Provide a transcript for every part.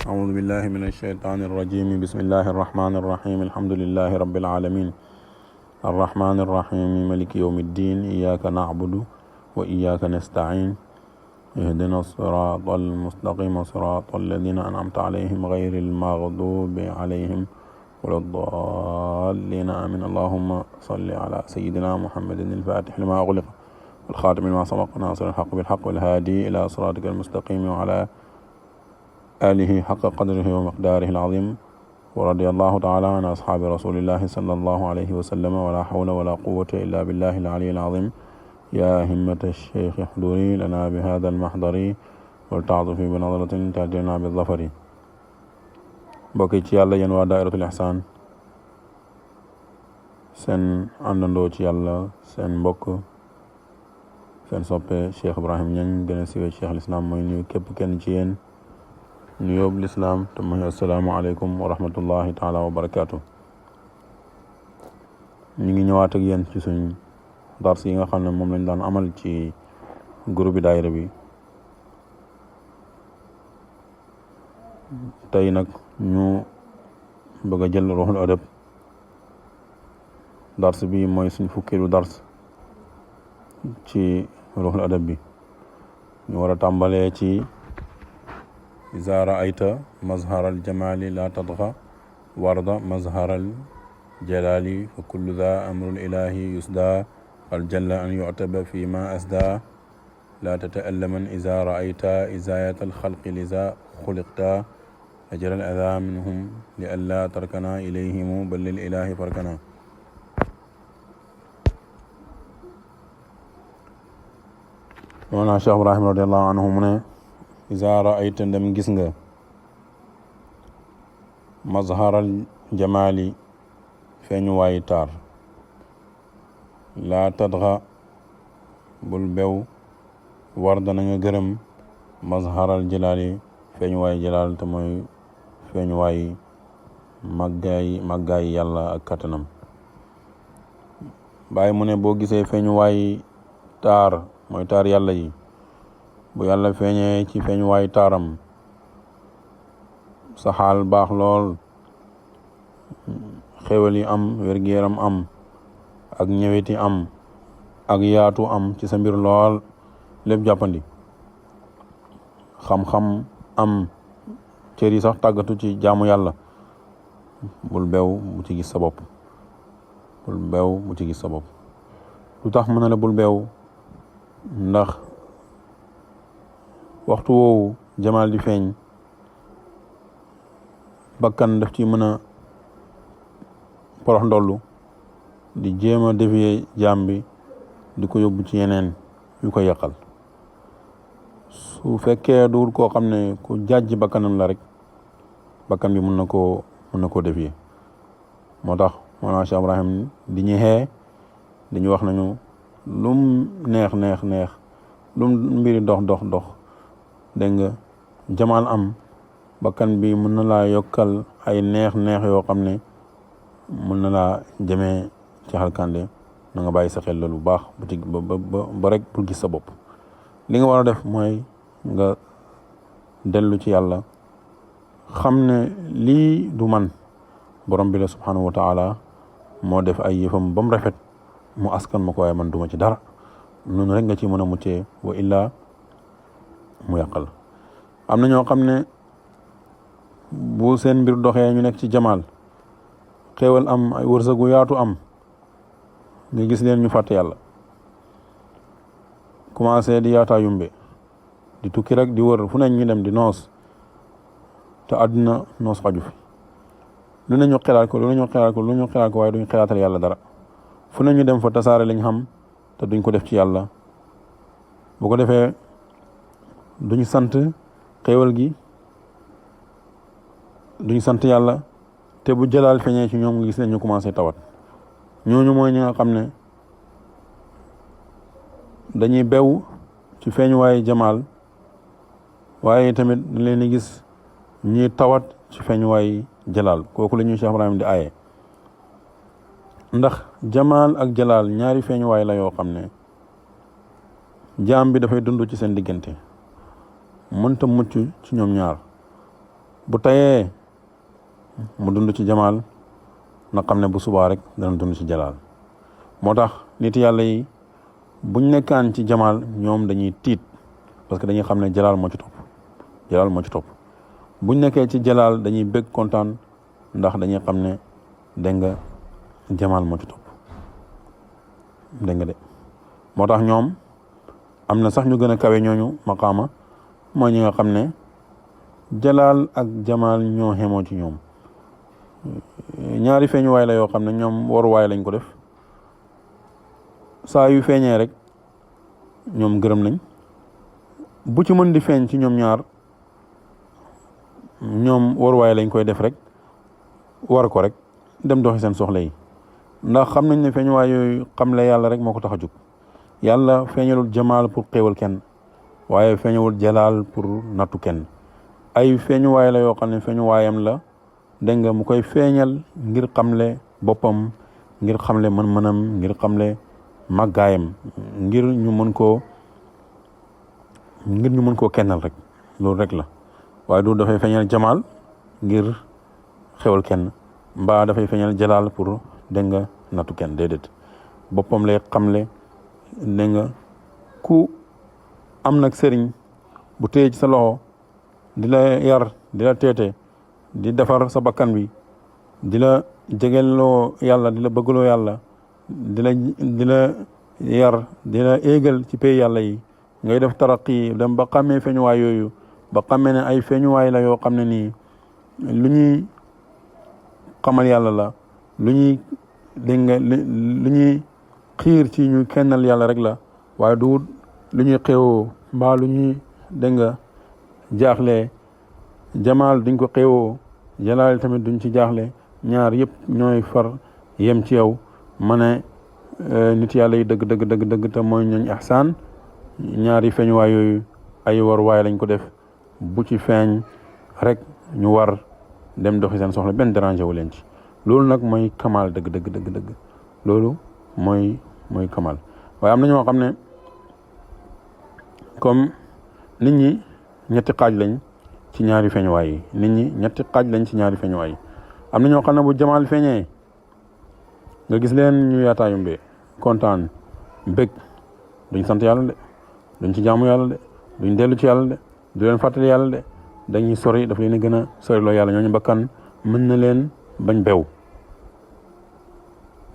أعوذ بالله من الشيطان الرجيم بسم الله الرحمن الرحيم الحمد لله رب العالمين الرحمن الرحيم مالك يوم الدين إياك نعبد وإياك نستعين اهدنا الصراط المستقيم صراط الذين أنعمت عليهم غير المغضوب عليهم ولا الضالين آمين اللهم صل على سيدنا محمد الفاتح لما أغلق والخاتم لما سبق ناصر الحق بالحق والهادي إلى صراطك المستقيم وعلى آله حق قدره ومقداره العظيم ورضي الله تعالى عن أصحاب رسول الله صلى الله عليه وسلم ولا حول ولا قوة إلا بالله العلي العظيم يا همة الشيخ احضري لنا بهذا المحضر ولتعطفي بنظرة تأتينا بالظفر bokki ci yàlla yéen waa daayiratul ihsaan seen àndandoo ci yàlla seen mbokk seen soppe Cheikh Ibrahim Niang gën a siwee Cheikh l'Islam mooy nuyu képp kenn ci yéen nu yóbbu lislaam te mooy assalaamu aleykum wa rahmatullahi taala wa barakaatu. ñu ngi ñëwaat ak yéen ci suñ dars yi nga xam ne moom lañ daan amal ci groupe bi daayira bi tey nag ñu bëgg a jël ruuxul adab dars bi mooy suñ fukkeelu dars ci ruuxul adab bi ñu war a tàmbalee ci iza ra'ayta mazharal jamali la tadgha warda mazharal jalali fa kullu dha amrul ilahi yusda qad jalla an yu'taba fi ma asda la tata'allaman iza ra'ayta izayatal khalqi liza khuliqta ajra al adha minhum li alla tarkana ilayhim bal lil ilahi farkana Cheikh Ibrahim radiyallahu anhu mu ne iza ra'ayta ndem gis nga mazharal jamali feeñu waayi taar laa tadxa bul bew warda na nga gërëm mazharal jalaali feeñu waayi jalaal te mooy feeñu waayi màggaay yàlla ak kattanam bàyyi mu ne boo gisee feeñu waayi taar mooy taar yàlla yi bu yàlla feeñee ci feeñ waay taaram sa xaal baax lool xéwal yi am wér-gu-yaram am ak ñëweti am ak yaatu am ci sa mbir lool lépp jàppandi xam-xam am cër yi sax tàggatu ci jaamu yàlla bul beew bu ci gis sa bopp bul beew bu ci gis sa bopp lu tax mën na la bul beew ndax waxtu woowu jamaal di feeñ bakkan daf ci mën a porox ndollu di jéem a dévier jaam bi di ko yóbbu ci yeneen yu ko yàqal su fekkee duwul koo xam ne ku jàjj bakkanam la rek bakkan bi mën na koo dévier moo tax Mawlana Cheikh Ibrahim di ñu xee di ñu wax nañu lum neex lum mbiri dox dégg nga jamaal am bakkan bi mën na laa yokkal ay neex yoo xam ne mën na laa jëmee ci xalkande na nga bàyyi sa xel loolu bu baax ba rek pour gis sa bopp li nga war a def mooy nga dellu ci yàlla xam ne lii du man borom bi la subhanahu wa taala moo def ay yëfam ba mu rafet mu askan ma ko waaye man duma ci dara noonu rek nga ci mën a muccee wa illaa mu yàqal am na ñoo xam ne bu seen mbir doxee ñu nekk ci jamaal xéewal am ay wërsëgu yaatu am nga gis leen ñu fàtte yàlla commencé di yaataa yumbe di tukki rek di wër fu ne ñu dem di noos te àdduna noos xaju fi lu ne ñu xelaat ko waaye duñ xelaatal yàlla dara fu ne ñu dem fa tasaare lañ xam te duñ ko def ci yàlla bu ko defee duñ sant xéewal gi duñ sant yàlla te bu jëlaal feeñee ci ñoom nga gis leen ñu commencé tawat ñooñu mooy ñi nga xam ne dañuy bew ci feeñ waaye jamaal waaye tamit dañ leen di gis ñuy tawat ci feeñ waaye jalaal kooku la ñuy Cheikh Ibrahim di aaye ndax jamaal ak jalaal ñaari feeñ waay la yoo xam ne jaam bi dafay dund ci seen diggante mënta mucc ci ñoom ñaar bu tayee mu dund ci jamaal na xam ne bu subaa rek dana dund ci jalaal moo tax nit yàlla yi buñ nekkaan ci jamaal ñoom dañuy tiit parce que dañuy xam ne jalaal moo ci topp buñ nekkee ci jalaal dañuy bëgg kontaan ndax dañuy xam ne dégg nga jamaal moo ci topp dégg nga de moo tax ñoom am na sax ñu gën a kawe ñooñu maqaama mooy ñi nga xam ne jalaal ak jamaal ñoo xemoo ci ñoom ñaari feeñuwaay la yoo xam ne ñoom waruwaay lañ ko def saa yu feeñee rek ñoom gërëm nañ bu ci mën di feeñ ci ñoom ñaar ñoom waruwaay lañ koy def rek war ko rek dem doxi seen soxla yi ndax xam nañ ne feeñuwaay yooyu xam le yàlla rek moo ko tax a jóg yàlla feeñalul jamaal pour xéewal kenn waaye feeñalul jalaal pour nattu kenn ay feeñuwaay la yoo xam ne feeñuwaayam la dégg nga mu koy feeñal ngir xamle boppam ngir xamle mën-mënam ngir xamle màggaayam ngir ñu mën koo kennal rek loolu rek la waaye du dafay feeñal jamaal ngir xewal kenn mbaa dafay feeñal jalaal pour dégg nga nattu kenn déedéet boppam lay xamle dégg nga ku am nag sëriñ bu téye ci sa loxo di la yar di la teete di defar sa bakkan bi di la jegeloo yàlla di la bëggaloo yàlla di la yar di la éegal ci pay yàlla yi ngay def taraqi dem ba xàmmee feeñuwaay yooyu ba xàmmee ne ay feeñuwaay la yoo xam ne nii lu ñuy xamal yàlla la lu ñuy dégg nga lu ñuy xiir ci ñu kennal yàlla rek la waaye du lu ñuy xeewoo mbaa lu ñuy dégg nga jaaxle jamaal duñ ko xeewoo jalaal tamit duñ ci jaaxle ñaar yëpp ñooy far yem ci yow ma ne nit yàlla yi dëgg te mooy ñooñ ihsaan ñaari feeñuwaay yooyu ay war waay lañ ko def bu ci feeñ rek ñu war dem doxi seen soxla benn dérangé wu leen ci loolu nag mooy kamal dëgg loolu mooy kamal waaye am na ñoo xam ne comme nit ñi ñetti xaaj lañ ci ñaari feeñuwaay yi am na ñoo xam ne bu jamaal feeñee nga gis leen ñu yaataayumbee kontaan bëgg duñ sant yàlla de duñ ci jaamu yàlla de duñ dellu ci yàlla de du leen fàttali yàlla de dañuy sori daf leen gën a sori loo yàlla ñooñu bakkan mën na leen bañ bew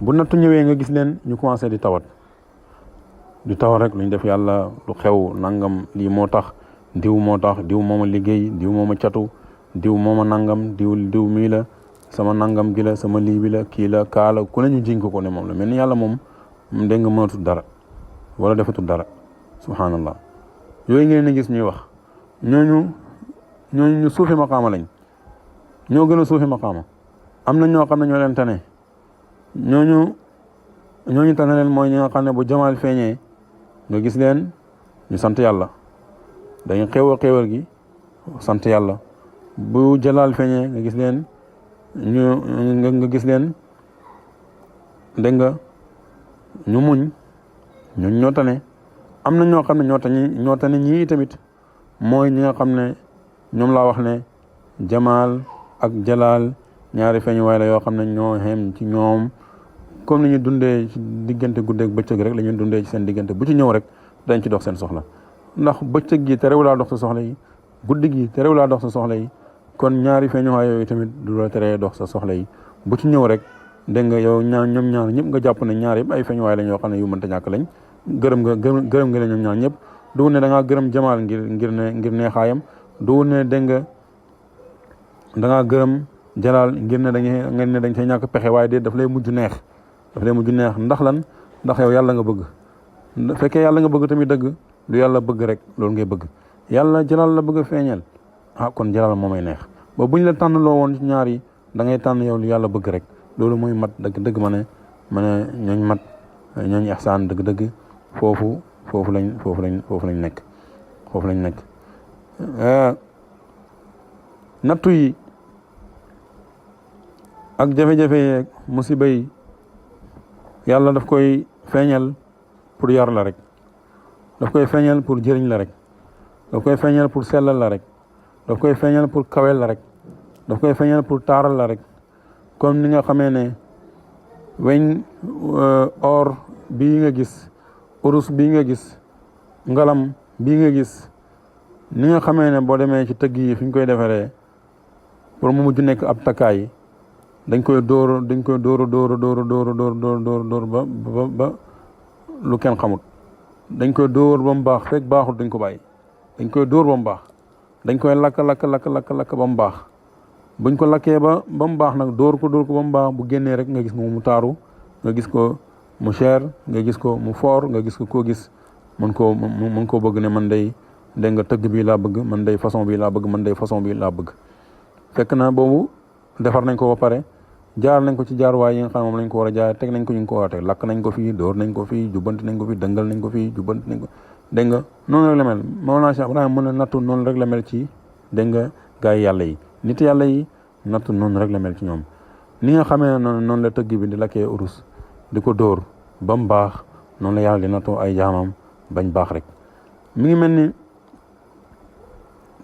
bu nattu ñëwee nga gis leen ñu commencé di tawat rek luñ def yàlla lu xew nangam lii moo tax diw mooma liggéey diw mooma catu diw mooma nangam diw mii la sama nangam gi la sama lii bi la kii la kaala ku ne ñu jiñ ko ne moom la mel ni yàlla moom dégg nga mënatul dara wala defatul dara subhanallah yooyu ngeen ne gis ñuy wax ñooñu ñu suufi maqaama lañ ñoo gën a suufi maqaama am na ñoo xam ne ñoo leen tane ñooñu tane leen mooy ñi nga xam ne bu jamaal feeñee nga gis leen ñu sant yàlla dañu xéewal gi sant yàlla bu jalaal feeñee nga gis leen nga gis leen dégg nga ñu muñ ñoo tane am na ñoo xam ne ñoo tane ñii tamit mooy ñi nga xam ne ñoom laa wax ne jamaal ak jalaal ñaari feeñuwaay la yoo xam ne ñoo xem ci ñoom comme ni ñu dundee ci diggante guddeeg bëccëg rek la ñu dundee ci seen diggante bu ci ñëw rek dañ ci dox seen soxla ndax bëccëg gi te rew laa dox sa soxla yi guddi gi te rew laa dox sa soxla yi kon ñaari feeñuwaay yooyu tamit du la teree dox sa soxla yi bu ci ñëw rek dégg nga yow ñoom ñaar ñëpp nga jàpp ne ñaar yëpp ay feeñuwaay lañ yoo xam ne yu mënta ñàkk lañ gërëm nga leen ñoom ñaar ñëpp du ne da ngaa gërëm jamaal ngir neexaayam du ne dégg nga da ngaa gërëm jalaal ngir ne dañ say ñàkk pexe waaye déet daf lay mujj neex ndax lan ndax yow yàlla nga bëgg fekkee yàlla nga bëgg tamit dëgg lu yàlla bëgg rek loolu ngay bëgg yàlla jalaal la bëgg a feeñal kon jalaal moomay neex ba buñ la tànn loo woon ci ñaar yi da ngay tànn yow lu yàlla bëgg rek loolu mooy mat dëgg ma ne ñooñ mat ñooñ ihsaan dëgg foofu lañ nekk nattu yi ak jafe-jafe yeeg musiba yi yàlla daf koy feeñal pour yar la rek daf koy feeñal pour jëriñ la rek daf koy feeñal pour sellal la rek daf koy feeñal pour kawel la rek daf koy feeñal pour taaral la rek comme ni nga xamee ne weñ or bii nga gis urus bii nga gis ngalam bii nga gis ni nga xamee ne boo demee ci tëgg yi fi ñu koy defaree pour mu mujj nekk ab takkaay dañ koy dóor ba lu kenn xamut dañ koy dóor ba mu baax fekk baaxul dañ ko bàyyi dañ koy dóor ba mu baax dañ koy lakk ba mu baax buñ ko lakkee ba mu baax nag dóor ko ba mu baax bu génnee rek nga gis mu taaru nga gis ko mu cher nga gis ko mu fort nga gis ko koo gis mën koo bëgg ne man day dégg nga tëgg bii laa bëgg man day façon bii laa bëgg man day façon bii laa bëgg fekk na boobu defar nañ ko ba pare jaar nañ ko ci jaaruwaay yi nga xam ne moom lañ ko war a jaar teg nañ ko ñu ngi ko war a teg lakk nañ ko fii dóor nañ ko fii jubbanti nañ ko fii dëngal nañ ko fii jubbanti nañ ko dégg nga noonu rek la mel Mawlana Cheikh Ibrahim mën a nattu noonu rek la mel ci dégg nga gaa yi yàlla yi nit yàlla yi nattu noonu rek la mel ci ñoom ni nga xamee ne noonu la tëgg bi di lakkee urus di ko dóor ba mu baax noonu la yàlla di nattoo ay jaamam bañ baax rek mi ngi mel ni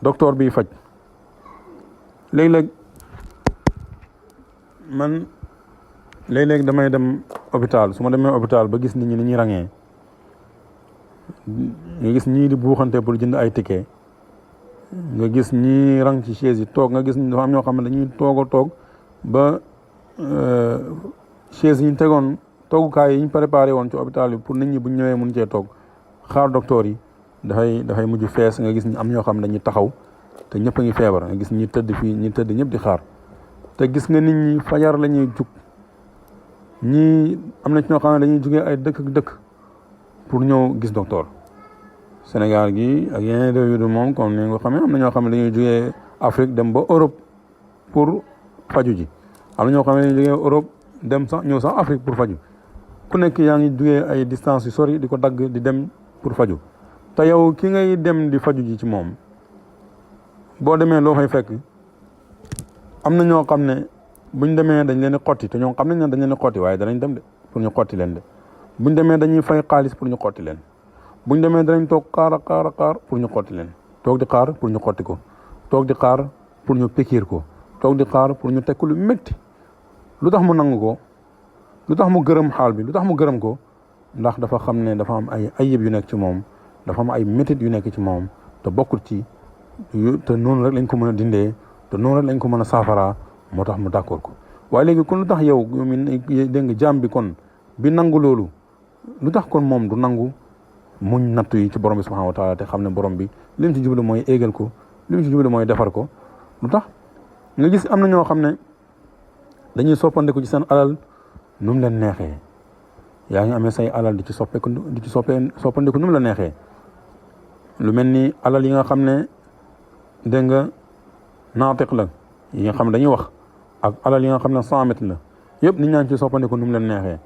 docteur bi faj léeg-léeg man léeg-léeg damay dem hôpital su ma demee hôpital ba gis nit ñi ni ñuy rangee nga gis ñii di buuxante pour jënd ay ticket nga gis ñii rang ci chaise yi toog nga gis dafa am ñoo xam ne dañuy toog ba chaise yi ñu tegoon toogukaay yi ñu préparé woon ci hôpital bi pour nit ñi bu ñu ñëwee mun cee toog xaar docteur yi dafay mujj fees nga gis am ñoo xam ne dañuy taxaw te ñëpp a ngi feebar nga gis ñi tëdd fii ñi tëdd ñëpp di xaar te gis nga nit ñi fajar la ñuy jug ñii am na ci ñoo xam ne dañuy jugee ay dëkk ak dëkk pour ñëw gis docteur Sénégal gi ak yeneen réew yu du moom comme ni nga xam ne am na ñoo xam ne dañuy jugee Afrique dem ba Europe pour faju ji am na ñoo xam ne dañuy jugee Europe dem sax ñëw sax Afrique pour faju ku nekk yaa ngi jugee ay distance yu sori di ko dagg di dem pour faju te yow ki ngay dem di faju ji ci moom boo demee loo fay fekk am na ñoo xam ne buñ demee dañ leen di xotti te ñoo xam nañ ne dañ leen di xotti waaye danañ dem de pour ñu xotti leen de buñ demee dañuy fay xaalis pour ñu xotti leen buñ demee danañ toog xaar pour ñu xotti leen toog di xaar pour ñu xotti ko toog di xaar pour ñu pikiir ko toog di xaar pour ñu teg ko lu métti lu tax mu nangu ko lu tax mu gërëm xaal bi lu tax mu gërëm ko ndax dafa xam ne dafa am ay ayib yu nekk ci moom dafa am ay métit yu nekk ci moom te bokkul ci te noonu rek lañ ko mën a dindee te noonu rek lañ ko mën a saafaraa moo tax mu d'accord ko waaye léegi kon lu tax yow dégg nga jaam bi kon bi nangu loolu lu tax kon moom du nangu muñ nattu yi ci borom bi subhanahu wa taala te xam ne borom bi li mu ci jublu mooy éegal ko li mu ci jublu mooy defar ko lu tax nga gis am na ñoo xam ne dañuy soppandiku ci seen alal nu mu leen neexee yaa ngi amee say alal di ci soppandiku nu mu la neexee lu mel ni alal yi nga xam ne dégg nga naatiq la yi nga xam ne dañuy wax ak alal yi nga xam ne saamit la yëpp nit ñaa ngi ci soppandiku nu mu leen neexee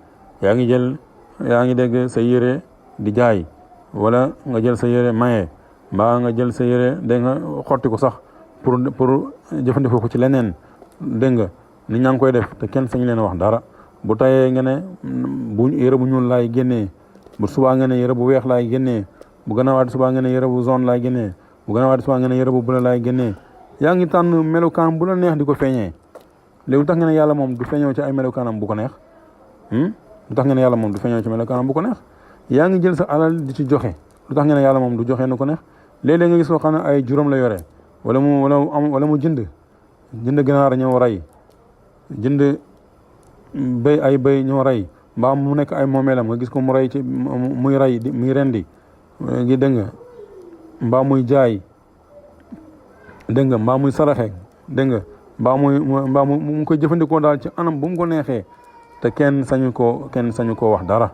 yaa ngi dégg sa yére di jaay wala nga jël sa yére maye mbaa nga jël sa yére dégg nga xotti ko sax pour jëfandikoo ko ci leneen dégg nga nit ñaa ngi koy def te kenn sañ leen wax dara bu tayee nga ne bu yére bu ñuul laay génnee bu subaa nga ne yére bu weex laay génnee bu gannaawaati subaa nga ne yére bu zone laay génnee bu gannaawaati subaa nga ne yére bu bula laay génnee yaa ngi tànn melokaan bu la neex di ko feeñee léegi lu tax nga ne yàlla moom du feeñoo ci ay melokaanam bu ko neex lu tax nga ne yàlla moom du feeñoo ci melokaanam bu ko neex yaa ngi jël sa alal di ci joxe lu tax nga ne yàlla moom du joxe nu ko neex léeg-léeg nga gis koo xam ne ay juróom la yore wala mu jënd ganaar ñëw rey jënd béy ñëw rey mbaa mu nekk ay moomeelam nga gis ko mu rey ci muy rey muy rendi gi dégg nga mbaa muy jaay dégg nga mbaa muy saraxe dégg nga mbaa mu koy jëfandikoo daal ci anam bu mu ko neexee te kenn sañu koo wax dara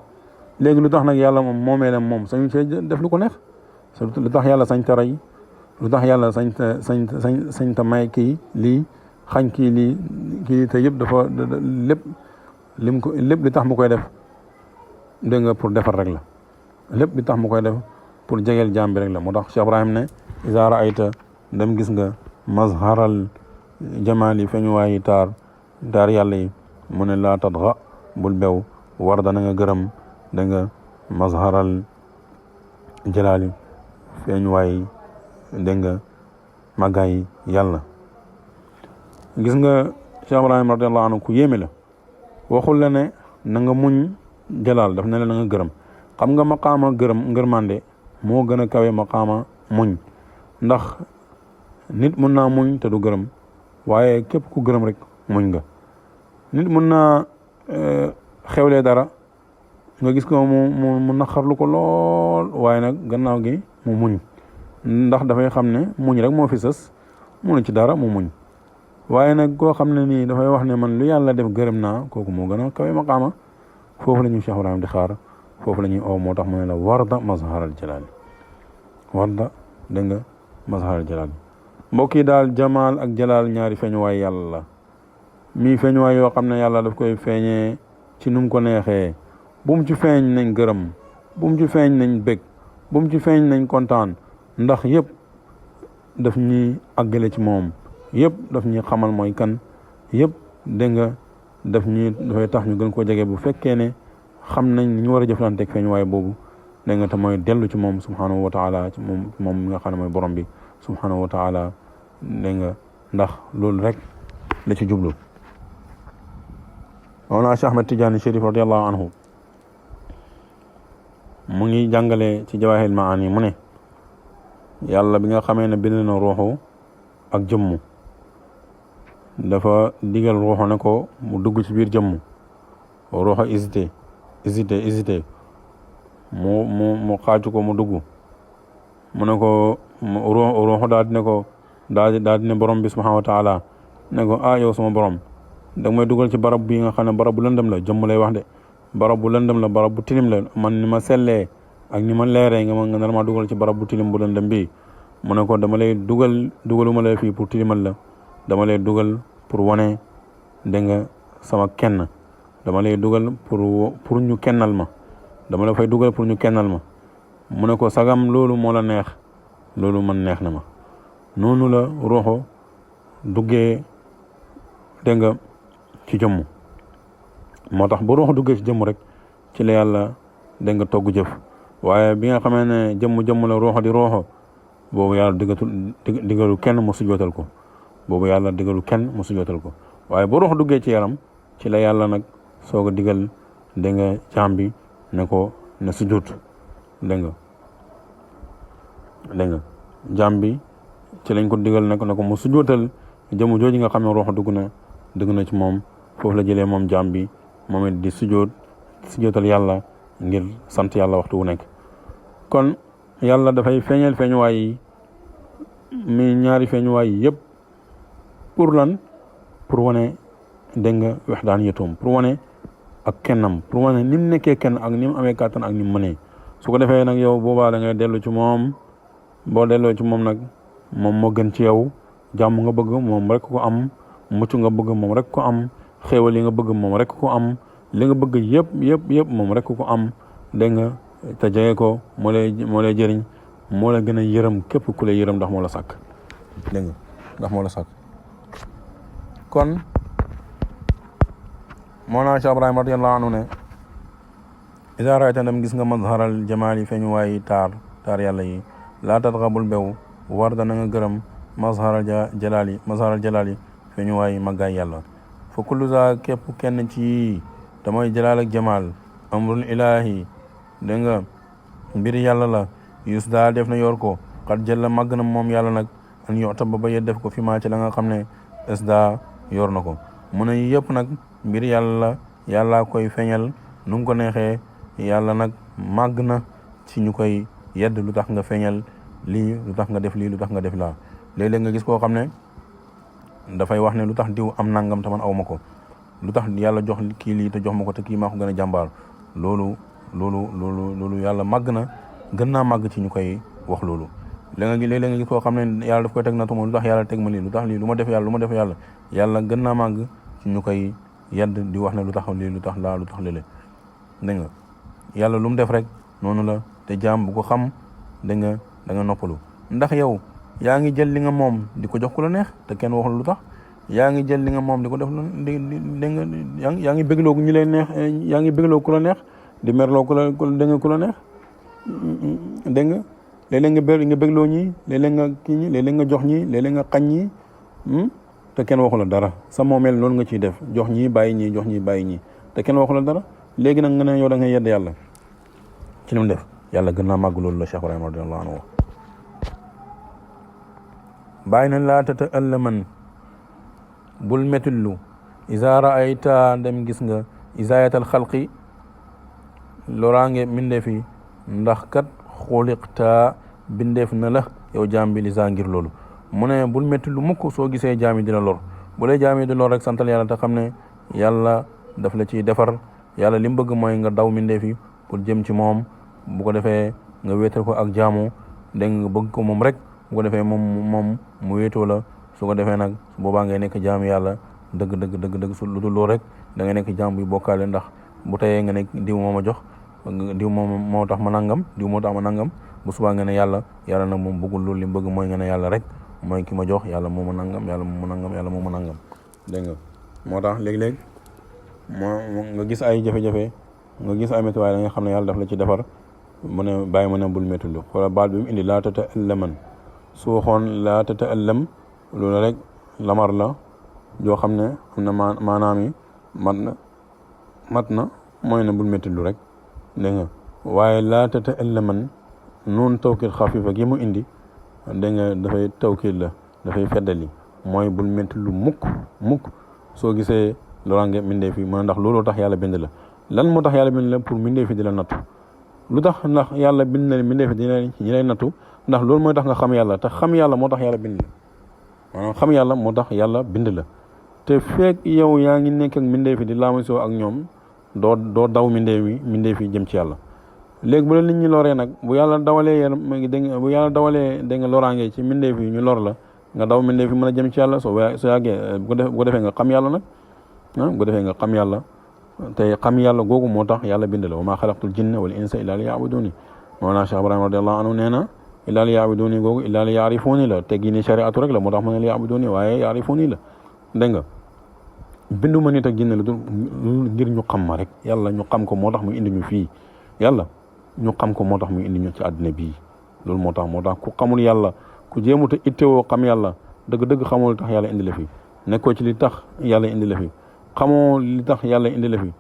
léegi lu tax nag yàlla moom moomeelam moom sañu cee def lu ko neex lu tax yàlla sañ ta rey lu tax yàlla sañ ta may kii lii xañ kii lii kii te yëpp dafa lépp li tax mu koy def dégg nga pour defar rek la lépp li tax mu koy def pour jegeel jaam bi rek la moo tax Cheikh Ibrahim ne iza raayta dem gis nga mazharal jamaali feeñuwaayi taar yàlla yi mu ne laa tadxa bul bew war dana nga gërëm da nga mazharal jalaali feeñuwaayi dégg nga màggaay yàlla gis nga Cheikh Ibrahim radiyallahu anhu ku yéeme la waxul la ne na nga muñ jalaal daf ne la na nga gërëm xam nga maqaama ngërmande moo gën a kawe maqaama muñ ndax nit mun naa muñ te du gërëm waaye képp ku gërëm rek muñ nga nit mun naa xewlee dara nga gis ko mu naqarlu ko lool waaye nag gannaaw gi mu muñ ndax dafay xam ne muñ rek moo fi sës munu ci dara mu muñ waaye nag koo xam ne nii dafay wax ne man lu yàlla def gërëm naa kooku moo gën a kawe maqaama foofu la ñuy Cheikh Ibrahim di xaar foofu la ñuy oo moo tax mu ne la warda mazharal jalaali warda dégg nga mazharal jalaali mbokk yi daal jamaal ak jalaal ñaari feeñuwaay yàlla la mii feeñuwaay yoo xam ne yàlla daf koy feeñee ci nu mu ko neexee bu mu ci feeñ nañ gërëm bu mu ci feeñ nañ bég bu mu ci feeñ nañ kontaan ndax yëpp daf ñuy àggale ci moom yëpp daf ñuy xamal mooy kan yëpp dégg nga dafay tax ñu gën koo jege bu fekkee ne xam nañ ni ñu war a jëflanteeg feeñuwaay boobu dégg nga te mooy dellu ci moom subhanahu wa taala ci moom mi nga xam ne mooy borom bi subhanahu wa taala dégg nga ndax loolu rek la ci jublu Mawlana Cheikh Ahmed Tidiane Chérif radiallahu anhu mu ngi jàngale ci Jawahirul Maani mu ne yàlla bi nga xamee ne bind na ruuxu ak jëmmu dafa digal ruuxu ne ko mu dugg ci biir jëmmu ruuxu hésité mu xaaju ko mu dugg mu ne ko ruuxu daal di ne ko daal di ne borom bi subhanahu wa taala ne ko yow sama borom da may dugal ci barab bi nga xam ne barab bu lëndëm la jëmm lay wax de barab bu lëndëm la barab bu tilim la man ni ma sellee ak ni ma leeree nga nar ma dugal ci barab bu tilim bu lëndëm bi mu ne ko dama lay dugaluma la fii pour tilimal la dama lay dugal pour wane dégg nga sama kenn dama lay dugal pour ñu kennal ma dama la fay dugal pour ñu kennal ma mu ne ko sagam loolu moo la neex loolu man neex na ma noonu la ruuxu duggee dégg nga ci jëmm moo tax bu ruuxu duggee ci jëmm rek ci la yàlla dégg nga togg jëf waaye bi nga xamee ne jëmm la ruuxu di ruuxu boobu yàlla digalu kenn mu sujootal ko waaye bu ruuxu duggee ci yaram ci la yàlla nag soog a digal dégg nga jaam bi ne ko ne sujjóot dégg nga jaam bi ci lañ ko digal ne ko mu sujjóotal jëmu jooju nga xam ne ruux dugg na ci moom foofu la jëlee moom jaam bi moom it di sujjóotal yàlla ngir sant yàlla waxtu wu nekk kon yàlla dafay feeñal feeñuwaay yi mi ñaari feeñuwaay yi yëpp pour lan pour wane dégg nga wahdaaniyatum pour wane ak kennam pour wane ni mu nekkee kenn ak ni mu amee kàttan ak ni mu mënee su ko defee nag yow boobaa da ngay dellu ci moom boo delloo ci moom nag moom moo gën ci yow jàmm nga bëgg moom rek ko am mucc nga bëgg moom rek ko am xéewal yi nga bëgg moom rek ko am li nga bëgg yëpp moom rek ko am dégg nga te jege ko moo lay jëriñ moo la gën a yërëm képp ku lay yërëm ndax moo la sàkk dégg nga ndax moo la sàkk kon Mawlana Cheikh Ibrahim radiyallahu anhu ne iza ra'ayta ndam gis nga mazharal jamaal yi feeñu waayi taar yàlla yi laa tatxabul bew warda na nga gërëm mazharal jalaal yi feeñu waayi màggaay yàlla fa kullu za képp kenn ci damay jalaal ak jamaal amrul ilahi dégg nga mbiri yàlla la yus daa def na yor ko xat jëlla màgg na moom yàlla nag an yota ba yet def ko fi maa ci la nga xam ne es daa yor na ko mu ne yëpp nag mbir yàlla la yàlla koy feeñal nu mu ko neexee yàlla nag màgg na ci ñu koy yedd lu tax nga feeñal lii lu tax nga def lii lu tax nga def laa léeg-léeg nga gis koo xam ne dafay wax ne lu tax diw am nangam te man aw ma ko lu tax yàlla jox kii lii te jox ma ko te kii maa ko gën a jàmbaar loolu yàlla màgg na gën naa màgg ci ñu koy wax loolu léeg-léeg nga gis koo xam ne yàlla daf koy teg na tuma lu tax yàlla teg ma lii lu tax lii lu ma def yàlla yàlla gën naa màgg ci ñu koy yedd di wax ne lu tax lii lu tax laa lu tax lële dégg nga yàlla lu mu def rek noonu la te jaam bu ko xam dégg nga da nga noppalu ndax yow yaa ngi jël li nga moom di ko jox ku la neex te kenn waxul lu tax yaa ngi jël li nga moom di ko def dégg nga yaa ngi bégloo ñu lay neex yaa ngi bégloo ku la neex di merloo ku la dégg nga ku la neex dégg nga léeg-léeg nga bégloo ñi léeg-léeg nga kii ñi léeg-léeg nga jox ñi léeg-léeg nga xañ ñi te kenn waxu la dara sa moomeel loolu nga ciy def jox ñii bàyyi ñii jox ñii bàyyi ñii te kenn waxu la dara léegi nag nga ne yow da ngay yedd yàlla ci li mu def yàlla gën naa màgg loolu la Cheikh Ibrahima radiyallahu anhu bàyyi na laa tata'allaman bul metitlu iza ra'ayta dem gis nga izaayatal xalqi loraange mbindeef yi ndax kat xuliqta bindeef na la yow jaam bi li saa ngir loolu mu ne bul métti lu mukk soo gisee jaam yi di la lor bu dee jaam yi di lor rek santal yàlla te xam ne yàlla daf la ciy defar yàlla li mu bëgg mooy nga daw mbindeef yi pour jëm ci moom bu ko defee nga wéetal ko ak jaamu dégg nga bëgg ko moom rek bu ko defee moom mu wéetoo la su ko defee nag su boobaa ngay nekk jaam yàlla dëgg su lu dul loolu rek da ngay nekk jaam buy bokkaale ndax bu teyee nga nekk diw moo ma jox diw moo tax ma nangam diw moo tax ma nangam bu subaa nga ne yàlla nag moom bëggul loolu li mu bëgg mooy nga ne yàlla rek mooy ki ma jox yàlla moo ma nangam yàlla moo ma nangam yàlla moo ma nangam dégg nga moo tax léeg-léeg nga gis ay jafe-jafe nga gis ay métti waaye da nga xam ne yàlla daf la ci defar mu ne bàyyi ma ne bul méttilu wala baat bi mu indi laa tata'allaman su waxoon laa tata'allam loolu rek lamar la joo xam ne am na maanaam yi mat na mooy ne bul méttilu rek dégg nga waaye laa tata'allaman noonu tawkil xafifa gi mu indi dégg nga dafay tawkil la dafay feddali mooy bul méttilu mukk soo gisee loraange mbindeef yi mu ndax looloo tax yàlla bind la lan moo tax yàlla bind la pour mbindeef yi di la nattu lu tax ndax yàlla bind na mbindeef yi ñi lay nattu ndax loolu mooy tax nga xam yàlla te xam yàlla moo tax yàlla bind la maanaam xam yàlla moo tax yàlla bind la te fekk yow yaa ngi nekk ak mbindeef yi di laamisoo ak ñoom doo daw mbindeef yi jëm ci yàlla léegi bu la nit ñi loree nag bu yàlla dawalee dégg nga loraange ci mbindeef yi ñu lor la nga daw mbindeef yi mën a jëm ci yàlla soo yàggee bu ko defee nga xam yàlla nag bu ko defee nga xam yàlla te xam yàlla googu moo tax yàlla bind la wa maa xalaqtul jinna wal insa illa li yaabuduni Mawlana Cheikh Ibrahima radiyallahu anhu nee na illa li yaabuduni googu illa li yaarifuni la teggi ni shariatu rek la moo tax mu ne li yaabuduni waaye yaarifuni la dégg nga binduma nit ak jinne la du ngir ñu xam ma rek yàlla ñu xam ko moo tax mu indi ñu fii yàlla ñu xam ko moo tax mu indi ñu ci àddina bii loolu moo tax ku xamul yàlla ku jéemuta ittewoo xam yàlla dëgg-dëgg xamoo li tax yàlla indi la fi nekkoo ci li tax yàlla indi la fi xamoo li tax yàlla indi la fi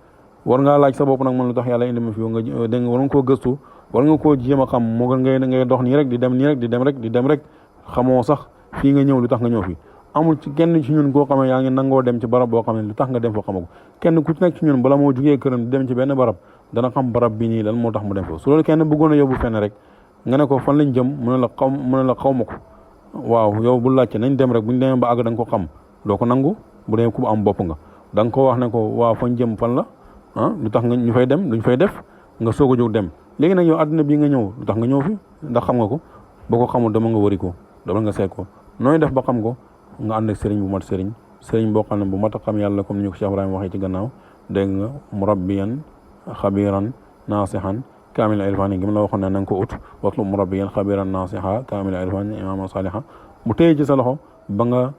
war ngaa laaj sa bopp nag man lu tax yàlla indi ma fi nga dégg nga war nga koo gëstu war nga koo jéem a xam moo gën ngay dox nii rek di dem nii rek di dem rek xamoo sax fii nga ñëw lu tax nga ñëw fi amul ci kenn ci ñun koo xam ne yaa ngi nangoo dem ci barab boo xam ne lu tax nga dem fa xamagu kenn ku ci nekk ci ñun bala moo jugee këram di dem ci benn barab dana xam barab bi nii lan moo tax mu dem fa su loolu kenn bëggoon a yóbbu fenn rek nga ne ko fan lañ jëm mu ne la xaw ma ko waaw yow bu laajte nañ dem rek buñ demee ba àgg da nga ko xam doo ko nangu bu dee ku am bopp nga da nga ko wax ne ko waaw fañ jëm fan la lu tax nga ñu fay dem luñ fay def nga soog a jóg dem léegi nag yow àdduna bii nga ñëw lu tax nga ñëw fi ndax xam nga ko boo ko xamul dama nga wëri ko dama nga seet ko nooy def ba xam ko nga ànd ak sëriñ bu mat sëriñ boo xam ne bu mat a xam yàlla comme ni ñu ko Cheikh Ibrahima waxee ci gannaaw dégg nga murabbiyan xabiran naasihan kaamil irfani gi mu la waxoon ne na nga ko ut watlu murabbiyan xabiran naasiha kaamil irfani imaama saliha mu téye ci sa loxo ba nga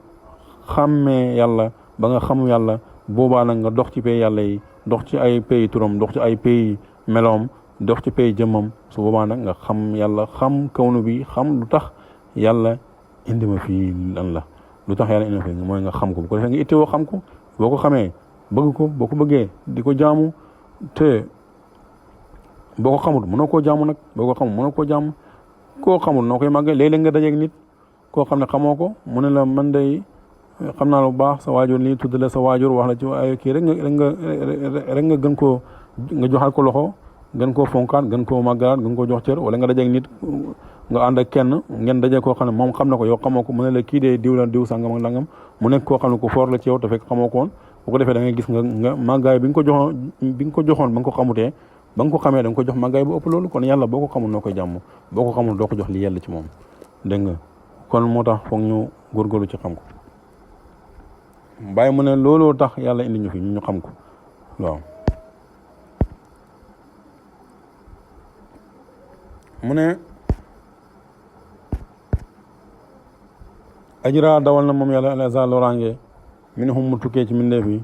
xàmmee yàlla ba nga xam yàlla boobaa nag nga dox ci pay yàlla yi dox ci ay pay turam dox ci ay pay meloom dox ci pay jëmmam su boobaa nag nga xam yàlla xam kawnu bi xam lu tax yàlla indi ma fii lan la lu tax yàlla indi ma fii mooy nga xam ko bu ko defee nga ittewoo xam ko boo ko xamee bëgg ko boo ko bëggee di ko jaamu te boo ko xamul mënoo koo jaamu nag boo ko xamul mënoo koo jaamu koo xamul noo koy màggee léeg-léeg nga dajeeg nit koo xam ne xamoo ko mu ne la man day xam naa lu baax sa waajur lii tudd la sa waajur wax la ci ay kii rek nga gën koo nga joxal ko loxo gën koo fonkaat gën koo màggalaat gën koo jox cër wala nga dajeeg nit nga ànd ak kenn ngeen daje koo xam ne moom xam na ko yow xamoo ko mu ne la kii dee diw la diw sàngam ak langam mu nekk koo xam ne ku foor la ci yow te fekk xamoo ko woon bu ko defee da ngay gis nga màggaay bi nga ko joxoon ba nga ko xamutee ba nga ko xamee da nga ko jox màggaay bu ëpp loolu kon yàlla boo ko xamul noo koy jàmm boo ko xamul doo ko jox li yàlla ci moom dégg nga kon moo tax foog ñu góorgóorlu ci xam ko bàyyi mu ne looloo tax yàlla indi ñu fi ñu xam ko waaw mu ne ajra dawal na moom yàlla alasa loraange minhum mu tukkee ci mbindeef yi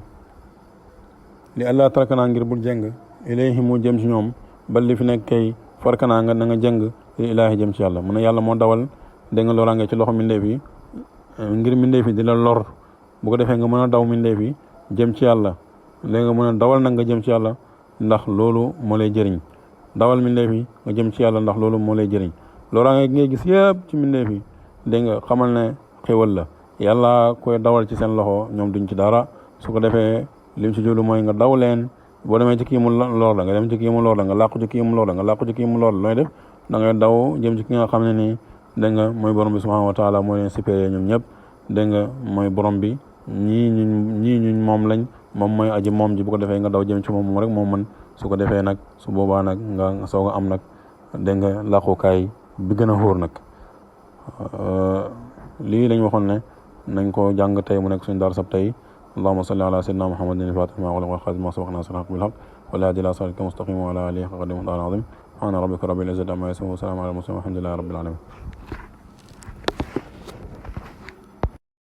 li allah tarkanaa ngir bul jëng ilayhi mu jëm ci ñoom bal li fi nekk kay farkanaa nga na nga jëng li ilaahi jëm ci yàlla mu ne yàlla moo dawal dégg nga loraange ci loxo mbindeef yi ngir mbindeef yi di la lor bu ko defee nga mën a daw mindeef yi jëm ci yàlla léegi nga mën a dawal nag nga jëm ci yàlla ndax loolu moo lay jëriñ dawal mindeef yi nga jëm ci yàlla ndax loolu moo lay jëriñ loolaa ngay gis yëpp ci mindeef yi dégg nga xamal ne xéwal la yàlla koy dawal ci seen loxo ñoom duñ ci dara su ko defee lim ci jublu mooy nga daw leen boo demee ci kii mu lor la nga dem ci kii mu lor la nga làqu ci kii mu lor la nga làqu ci kii mu lor la looy def da ngay daw jëm ci ki nga xam ne nii dégg nga mooy borom bi subhanahu wa taala mooy leen supérieur ñoom ñëpp dégg nga mooy borom bi ñii ñuñ moom lañ moom mooy aji moom ji bu ko defee nga daw jëm ci moom rek moom mën su ko defee nag su boobaa nag nga soog a am nag dégg nga làqukaay bi gën a xóor nag lii lañ waxoon ne nañ ko jàng tey mu nekk suñu daar sab tey allahumma salli ala sayyidina muhammadin al-fatih ma ughliqa wal khatim ma sabaqa nasir bil haqq wal hadi ila siratika mustaqim wa ala alihi haqqa qadrihi wa miqdarihi azim subhana rabbika rabbil izzati amma yasifun wa salamun ala al mursalin walhamdulillahi rabbil alamin